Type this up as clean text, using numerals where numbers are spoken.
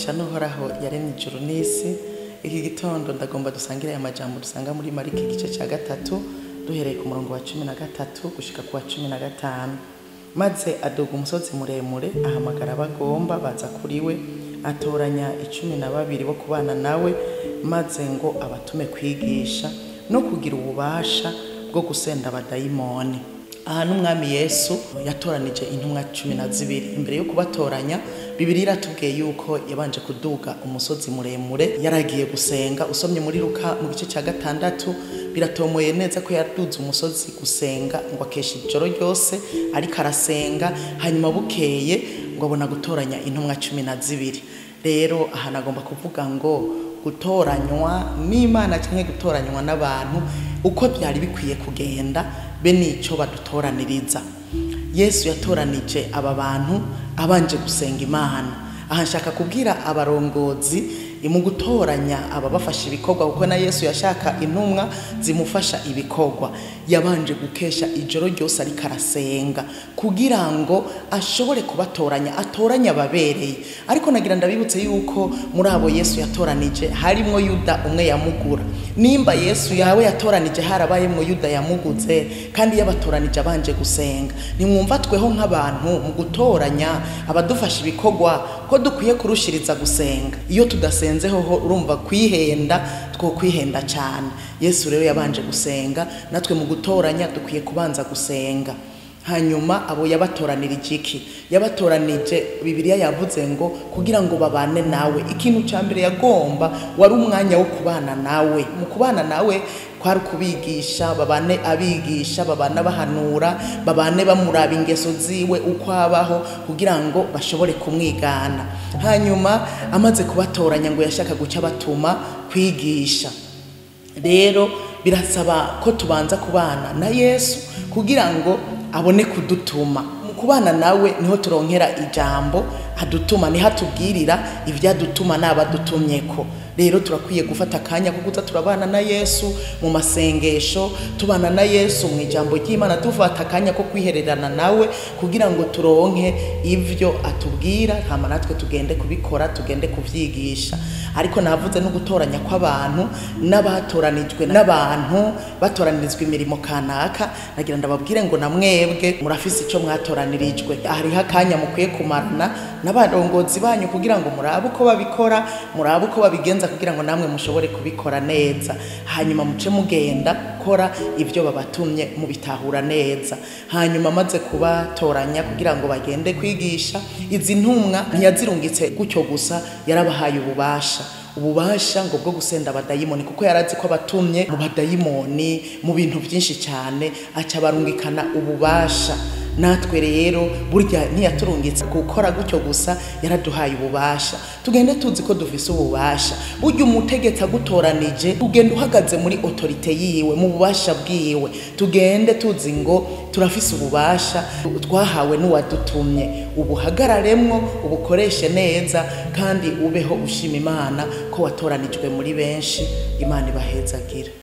Umugisha n'Uhoraho yaremye ijuru n'isi. Iki gitondo ndagomba dusangire aya majambo dusanga muri Mariko igice cya 3 duhereye ku murongo wa 13 gushika ku wa 15. Maze aduga umusozi muremure, ahamagara abagomba baza kuri we, atoranya 12 bo kubana nawe, maze ngo abatume kwigisha no kugira ububasha bwo gusenda abadayimoni. Aha n'umwami Yesu yatoranije intumwa 12. Imbere yo kubatoranya, Bibiliya iratubwiye yuko yabanje kuduga umusozi muremure, yaragiye gusenga. Usomye muri Luka mu gice cya 6 biratomoye neza ko yaduze umusozi gusenga, ngo akesha ijoro ryose ariko arasenga, hanyuma bukeye ngo abona gutoranya intumwa 12. Rero aha nagomba kuvuga ngo gutoranywa n'Imana canke gutoranywa n'abantu uko byari bikwiye kugenda, be nico badutoraniriza. Yesu yatoranije aba bantu abanje gusenga Imana. Aha nshaka kubwira abarongozi mu gutoranya ababafasha ibikorwa, kuko na Yesu yashaka intumwa zimufasha ibikorwa. Yabanje gukesha ijoro ryose ariko arasenga kugira ngo ashobore kubatoranya, atoranya ababereye. Ariko nagira ndabibutse yuko muri abo Yesu yatoranije harimwo Yuda umwe yamugura. Nimba Yesu yawe yatoranije harabayemwo Yuda yamuguze, kandi yabatoranije abanje gusenga, nimwumva tweho nk'abantu mu gutoranya abadufasha ibikorwa ko dukwiye kurushiriza gusenga. Iyo tudasenze hoho urumva kwihenda, two kwihenda cyane. Yesu rero yabanje gusenga, natwe mu gutoranya dukwiye kubanza gusenga. Hanyuma abo yabatoranirije iki? Yabatoranije, Bibiliya yavuze ngo kugira ngo babane nawe. Ikintu ca mbere yagomba wari umwanya wo kubana nawe. Mu kubana nawe kwari kubigisha, babane abigisha, babane bahanura, babane bamuraba ingeso ziwe uko abaho kugira ngo bashobore kumwigana. Hanyuma amaze kubatoranya ngo yashaka guca batuma kwigisha. Rero birasaba ko tubanza kubana na Yesu kugira ngo abone kudutuma. Mu kubana nawe niho turonkera ijambo adutuma, niho atubwirira ivyadutuma n'abadutumyeko. Rero turakwiye gufata akanya ko kuza turabana na Yesu mu masengesho, tubana na Yesu mu ijambo ry'Imana, dufata akanya ko kwihererana nawe kugira ngo turonke ivyo atubwira, hama natwe tugende kubikora, tugende kuvyigisha. Ariko navuze no gutoranya kw'abantu n'abatoranijwe n'abantu batoranirizwa imirimo kanaka, nagira ndababwire ngo namwebwe murafise ico mwatoranirijwe. Hariho akanya mukwiye kumarana n'abarongozi banyu kugira ngo murabe uko babikora, murabe uko babigenza kugira ngo namwe mushobore kubikora neza. Hanyuma muce mugenda gukora ivyo babatumye mubitahura neza. Hanyuma amaze kubatoranya kugira ngo bagende kwigisha, izi ntumwa ntiyazirungitse gutyo gusa, yarabahaye ububasha. Ububasha ngo bwo gusenda abadayimoni, kuko yarazi ko abatumye mu badayimoni mu bintu byinshi cyane, aca barungikana ububasha. Natwe rero burya ntiyaturungitse gukora gutyo gusa, yaraduhaye ububasha. Tugende tuzi ko dufise ububasha. Burya umutegetsi agutoranije, ugenda uhagaze muri autorite yiwe, mu bubasha bwiwe. Tugende tuzi ngo turafise ububasha twahawe n'uwadutumye. Ubuhagararemwo, ubukoreshe neza, kandi ubeho ushima Imana ko watoranijwe muri benshi. Imana ibahezagire.